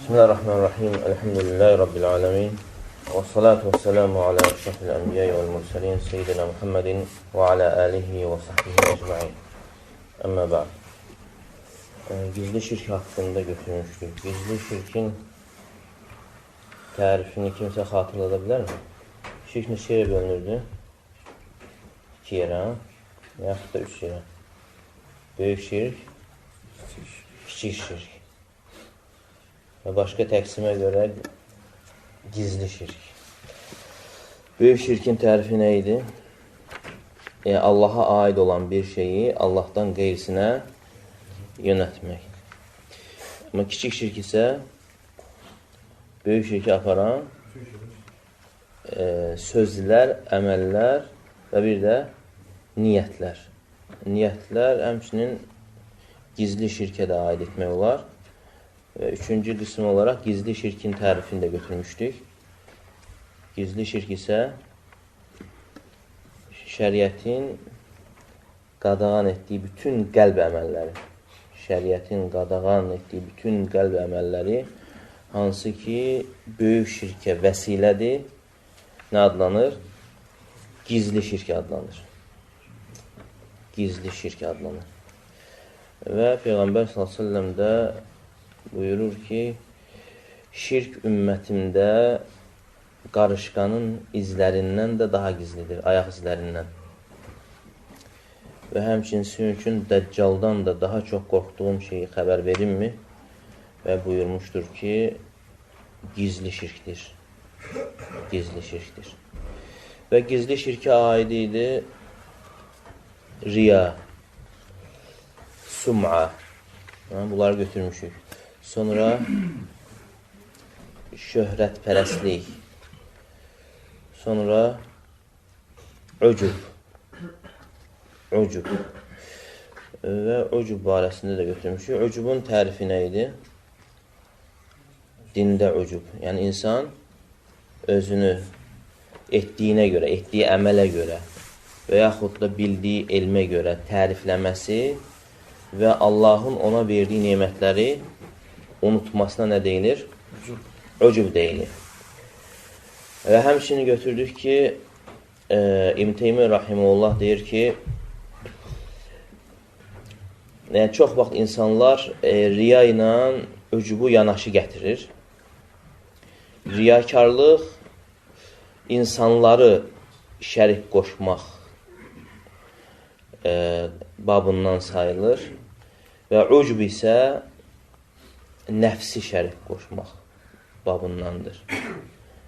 Bismillahirrahmanirrahim. Elhamdülillahi Rabbil alemin. Və salatu və selamu alə əşrafil ənbiyai vəl mürsəlin seyyidina Muhammedin və alə alihi və sahbihi ecmain. Əmmə bə'd. Gizli şirk haqqında götürmüşdük. Gizli şirkin tərifini kimsə xatırlada bilərmi? Şirk neçə yerə bölünürdü? 2 yerə, yaxud da 3 yerə. Böyük şirk, kiçik şirk. Və başqa təqsimə görə gizli şirk. Böyük şirkin tərifi nə idi? Yəni, Allaha aid olan bir şeyi Allahdan qeyrisinə yönəltmək. Amma kiçik şirk isə böyük şirki aparan sözlər, əməllər və bir də niyyətlər. Niyyətlər həmçinin gizli şirkə də aid etmək olar. Və üçüncü qism olaraq gizli şirkin tərifini də götürmüşdük. Gizli şirk isə şəriətin qadağan etdiyi bütün qəlb əməlləri, şəriətin qadağan etdiyi bütün qəlb əməlləri, hansı ki, böyük şirkə vəsilədir, nə adlanır? Gizli şirk adlanır. Gizli şirk adlanır. Və Peyğəmbər sallallahu əleyhi və səlləm də buyurur ki, şirk ümmətimdə qarışqanın izlərindən də daha gizlidir, ayaq izlərindən. Və həmçinin sizin üçün Dəccaldan da daha çox qorxduğum şeyi xəbər verimmi? Və buyurmuşdur ki, gizli şirkdir. Gizli şirkdir. Və gizli şirkə aid idi riya, sum'a. Bunları götürmüşük. Sonra şöhrətpərəstlik, sonra ucub, ucub və ucub barəsində də götürmüşük. Ucubun tərifi nə idi? Dində ucub. Yəni, insan özünü etdiyinə görə, etdiyi əmələ görə və yaxud da bildiyi elmə görə tərifləməsi və Allahın ona verdiyi nemətləri unutmasına nə deyilir? Ucub deyilir. Və həmçinin götürdük ki, İbn Teymiyyə rahimehullah deyir ki, yəni çox vaxt insanlar riya ilə ucubu yanaşı gətirir. Riyakarlıq insanları şərik qoşmaq babından sayılır və ucub isə nəfsi şərik qoşmaq babındandır.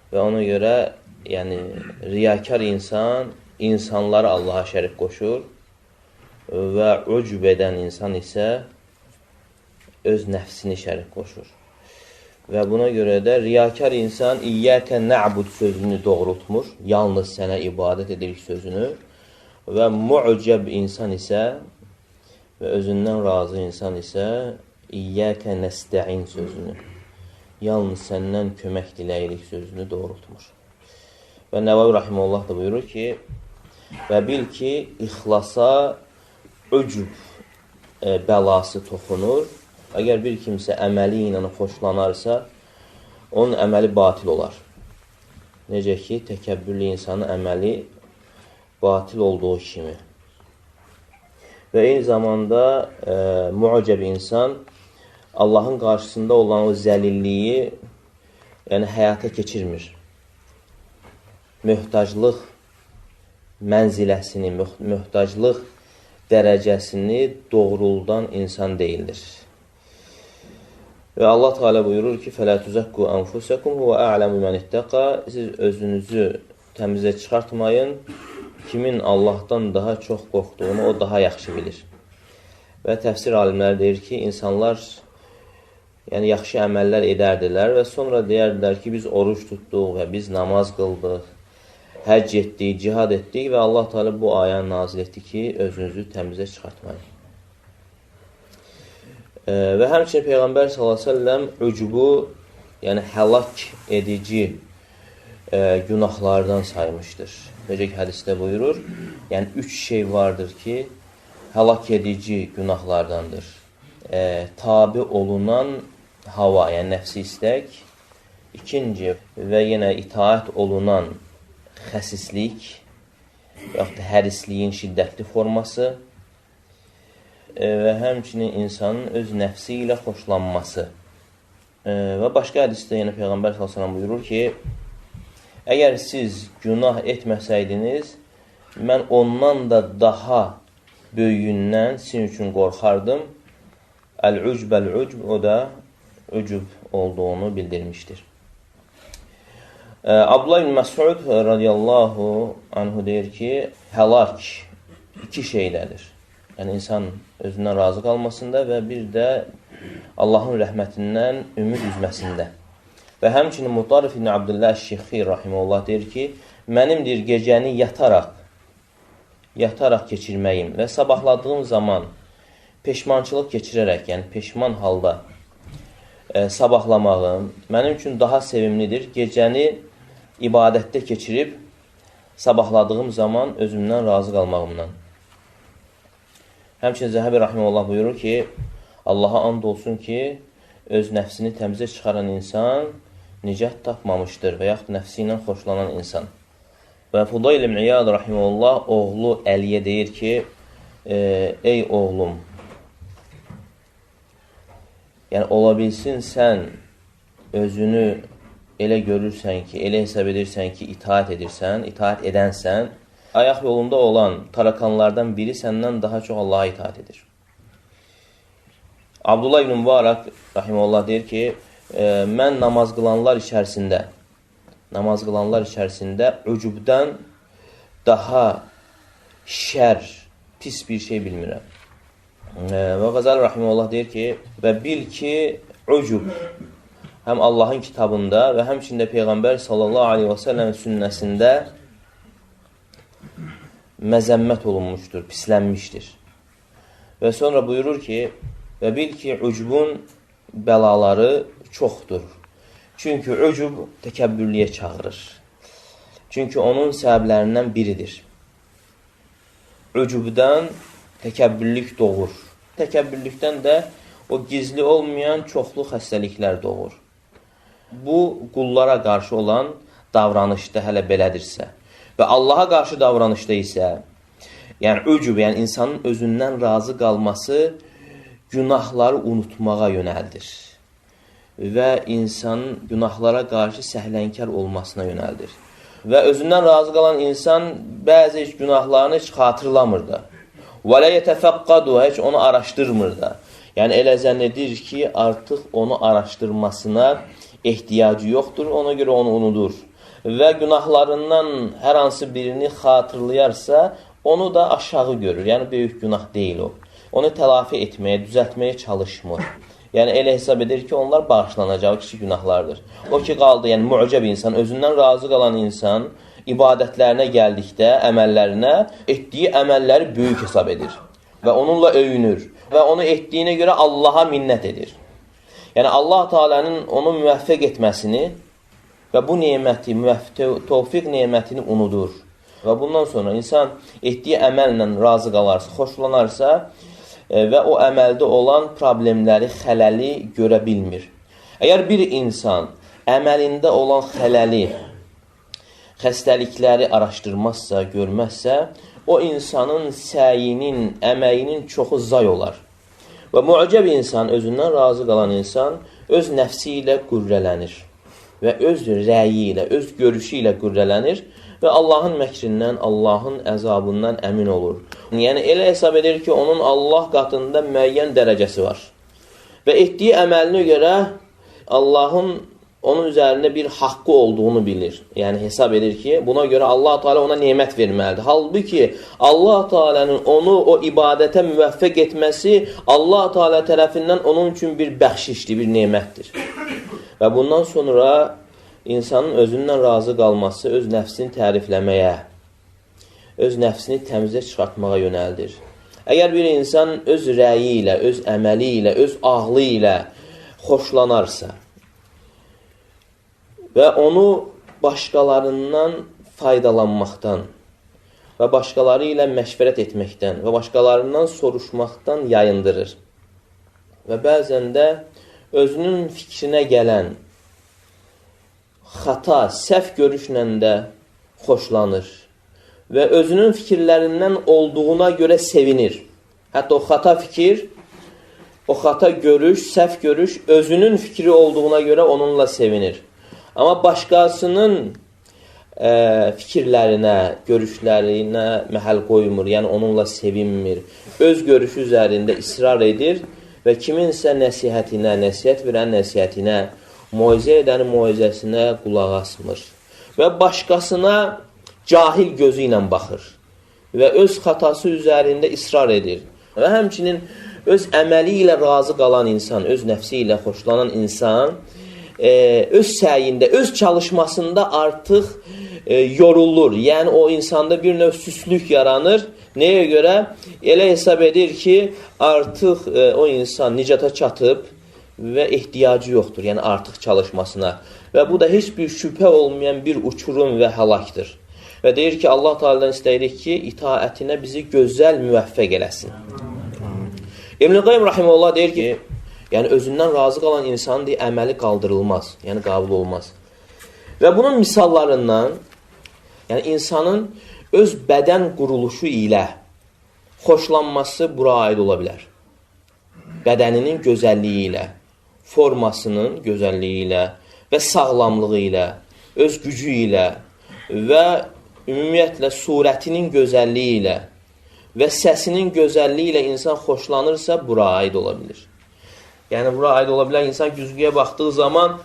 Və ona görə, yəni, riyakar insan insanları Allaha şərik qoşur və ucub edən insan isə öz nəfsini şərik qoşur. Və buna görə də riyakar insan İyyəkə nə'bud sözünü doğrultmur, yalnız sənə ibadət edirik sözünü və mu'cəb insan isə və özündən razı insan isə İyyəkə nəstəin sözünü, yalnız səndən kömək diləyirik sözünü doğrultmur. Və Nəvavi rahimehullah da buyurur ki, və bil ki, ixlasa ucub bəlası toxunur. Əgər bir kimsə əməli ilə xoşlanarsa, onun əməli batil olar. Necə ki, təkəbbürlü insanın əməli batil olduğu kimi. Və eyni zamanda mu'cəb insan Allahın qarşısında olan o zəlilliyi, yəni həyata keçirmir. Möhtaclıq mənziləsini, möhtaclıq dərəcəsini doğruldan insan deyildir. Və Allah Teala buyurur ki, "Fələ tuzakku anfusakum huve a'lemu men ittaqa." Siz özünüzü təmizə çıxartmayın. Kimin Allahdan daha çox qorxduğunu o daha yaxşı bilir. Və təfsir alimləri deyir ki, insanlar yəni yaxşı əməllər edərdilər və sonra deyərdilər ki, biz oruc tutduq və biz namaz qıldıq, həcc etdik, cihad etdik və Allah Teala bu ayəni nazil etdi ki, özünüzü təmizə çıxartmayın. Və həmçinin Peyğəmbər sallallahu əleyhi və səlləm ucubu, yəni həlak edici günahlardan saymışdır. Necə ki, hədisdə buyurur, yəni 3 şey vardır ki, həlak edici günahlardandır. Tabi olunan hava, yəni nəfsi istək. İkinci və yenə itaət olunan xəsislik və yaxud da hərisliyin şiddətli forması və həmçinin insanın öz nəfsi ilə xoşlanması. Və başqa hədisdə yenə Peyğəmbər sallallahu əleyhi və səlləm buyurur ki, əgər siz günah etməsəydiniz, mən ondan da daha böyüyündən sizin üçün qorxardım. Əl-ucb, əl-ucb, o da ucub olduğunu bildirmişdir. Abdullah ibn Məsud radiyallahu anhu deyir ki, həlak iki şeydədir. Yəni, insan özündən razı qalmasında və bir də Allahın rəhmətindən ümid üzməsində. Və həmçinin Mutarif ibn Abdullah Şixi rahimehullah deyir ki, mənim deyir, gecəni yataraq keçirməyim və sabahladığım zaman peşmançılıq keçirərək, yəni peşman halda sabahlamağım mənim üçün daha sevimlidir. Gecəni ibadətdə keçirib sabahladığım zaman özümdən razı qalmağımdan. Həmçinin Zəhəbi rahimehullah buyurur ki, Allaha and olsun ki, öz nəfsini təmizə çıxaran insan nicat tapmamışdır və yaxud nəfsi ilə xoşlanan insan. Və Fudayl ibn İyad rahimehullah oğlu Əliyə deyir ki, ey oğlum, yəni ola bilsin sən özünü elə görürsən ki, elə hesab edirsən ki, itaat edirsən, itaat edənsən, ayaq yolunda olan tarakanlardan biri səndən daha çox Allaha itaat edir. Abdullah ibn Mübarək rahimehullah deyir ki, mən namaz qılanlar içərisində ucubdan daha şər, pis bir şey bilmirəm. Və Qəzali rahimehullah deyir ki, və bil ki, ucub həm Allahın kitabında və həmçində Peyğəmbər sallallahu aleyhi və səlləm sünnəsində məzəmmət olunmuşdur, pislənmişdir. Və sonra buyurur ki, və bil ki, ucubun bəlaları çoxdur. Çünki ucub təkəbbürlüyə çağırır. Çünki onun səbəblərindən biridir. Ucubdan təkəbbürlük doğur. Təkəbbürlükdən də o gizli olmayan çoxlu xəstəliklər doğur. Bu, qullara qarşı olan davranışda hələ belədirsə və Allaha qarşı davranışda isə, yəni ucub, yəni insanın özündən razı qalması günahları unutmağa yönəldir və insanın günahlara qarşı səhlənkar olmasına yönəldir. Və özündən razı qalan insan bəzi günahlarını heç xatırlamır da. Və lə yetəfəqqadu, heç onu araşdırmır da. Yəni elə zənn edir ki, artıq onu araşdırmasına ehtiyacı yoxdur, ona görə onu unudur. Və günahlarından hər hansı birini xatırlayarsa, onu da aşağı görür. Yəni böyük günah deyil o. Onu təlafi etməyə, düzəltməyə çalışmır. Yəni elə hesab edir ki, onlar bağışlanacağı kiçik günahlardır. O ki qaldı, yəni mucəb insan, özündən razı qalan insan ibadətlərinə gəldikdə, əməllərinə, etdiyi əməlləri böyük hesab edir və onunla öyünür və onu etdiyinə görə Allaha minnət edir. Yəni Allah Teala'nın onu müvəffəq etməsini və bu neməti, tövfiq nemətini unudur. Və bundan sonra insan etdiyi əməllə razı qalarsa, xoşlanarsa və o əməldə olan problemləri, xələli görə bilmir. Əgər bir insan əməlində olan xələli, xəstəlikləri araşdırmazsa, görməzsə, o insanın səyinin, əməyinin çoxu zay olar. Və mucəb insan, özündən razı qalan insan öz nəfsi ilə qürrələnir və öz rəyi ilə, öz görüşü ilə qürrələnir və Allahın məkrindən, Allahın əzabından əmin olur. Yəni elə hesab edir ki, onun Allah qatında müəyyən dərəcəsi var. Və etdiyi əməlinə görə Allahın onun üzərində bir haqqı olduğunu bilir. Yəni hesab edir ki, buna görə Allah Teala ona nemət verməlidir. Halbuki Allah Teala'nın onu o ibadətə müvəffəq etməsi Allah Teala tərəfindən onun üçün bir bəxşişdir, bir nemətdir. Və bundan sonra insanın özündən razı qalması öz nəfsini tərifləməyə, öz nəfsini təmizə çıxartmağa yönəldir. Əgər bir insan öz rəyi ilə, öz əməli ilə, öz ağlı ilə xoşlanarsa və onu başqalarından faydalanmaqdan və başqaları ilə məşvərət etməkdən və başqalarından soruşmaqdan yayındırır. Və bəzən də özünün fikrinə gələn xata, səhv görüşlə də xoşlanır və özünün fikirlərindən olduğuna görə sevinir. Hətta o xata fikir, o xata görüş, səhv görüş özünün fikri olduğuna görə onunla sevinir. Amma başqasının fikirlərinə, görüşlərinə məhəl qoymur, yəni onunla sevinmir. Öz görüşü üzərində israr edir və kiminsə nəsihətinə, nəsihət verən nəsihətinə, moizə edənin moizəsinə qulaq asmır. Və başqasına cahil gözü ilə baxır və öz xatası üzərində israr edir. Və həmçinin öz əməli ilə razı qalan insan, öz nəfsi ilə xoşlanan insan, öz səyində, öz çalışmasında artıq yorulur. Yəni o insanda bir növ süslük yaranır. Nəyə görə? Elə hesab edir ki, artıq o insan nicata çatıb və ehtiyacı yoxdur, yəni artıq çalışmasına. Və bu da heç bir şübhə olmayan bir uçurum və həlakdır. Və deyir ki, Allah Teala'dan istəyirik ki, itaətinə bizi gözəl müvəffəq eləsin. İbn-i Qayyim rahimehullah deyir ki, yəni özündən razı qalan insanın deyir, əməli qaldırılmaz, yəni qəbul olmaz. Və bunun misallarından, yəni insanın öz bədən quruluşu ilə xoşlanması bura aid ola bilər. Bədəninin gözəlliyi ilə, formasının gözəlliyi ilə və sağlamlığı ilə, öz gücü ilə və ümumiyyətlə surətinin gözəlliyi ilə və səsinin gözəlliyi ilə insan xoşlanırsa, bura aid ola bilir. Yəni, bura aid ola bilər. İnsan güzgüyə baxdığı zaman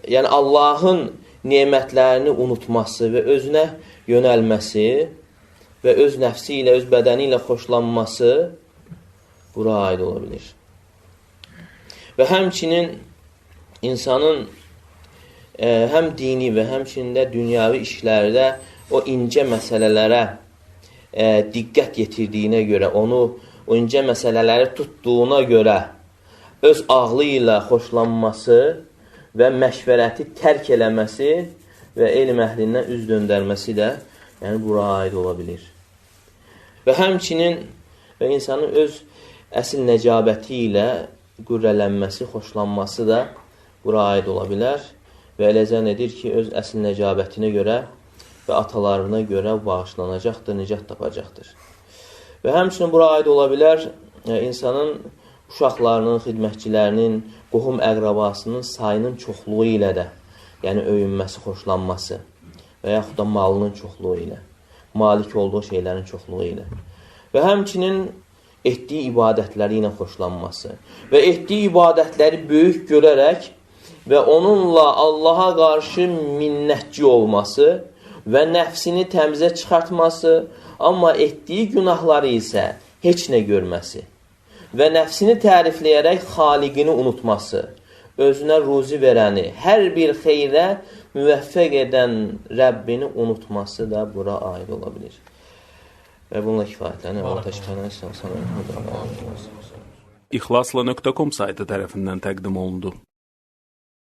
yəni Allahın nemətlərini unutması və özünə yönəlməsi və öz nəfsi ilə, öz bədəni ilə xoşlanması bura aid ola bilir. Və həmçinin insanın həm dini və həmçinin də dünyavi işlərdə o incə məsələlərə diqqət yetirdiyinə görə, onu o incə məsələləri tutduğuna görə öz ağlı ilə xoşlanması və məşvərəti tərk eləməsi və elm əhlindən üz döndərməsi də yəni bura aid ola bilir. Və həmçinin və insanın öz əsl nəcabəti ilə qürrələnməsi, xoşlanması da bura aid ola bilər. Və elə zənn edir ki, öz əsl nəcabətinə görə və atalarına görə bağışlanacaqdır, nicat tapacaqdır. Və həmçinin bura aid ola bilər insanın uşaqlarının, xidmətçilərinin, qohum əqrabasının sayının çoxluğu ilə də, yəni öyünməsi, xoşlanması və yaxud da malının çoxluğu ilə, malik olduğu şeylərin çoxluğu ilə. Və həmçinin etdiyi ibadətləri ilə xoşlanması və etdiyi ibadətləri böyük görərək və onunla Allaha qarşı minnətçi olması və nəfsini təmizə çıxartması, amma etdiyi günahları isə heç nə görməsi və nəfsini tərifləyərək xaliqini unutması, özünə ruzi verəni, hər bir xeyrə müvəffəq edən Rəbbini unutması da bura aid ola bilir. Və bununla kifayətlənir. Allah təşəkkür edirəm. İxlasla.com saytı tərəfindən təqdim olundu.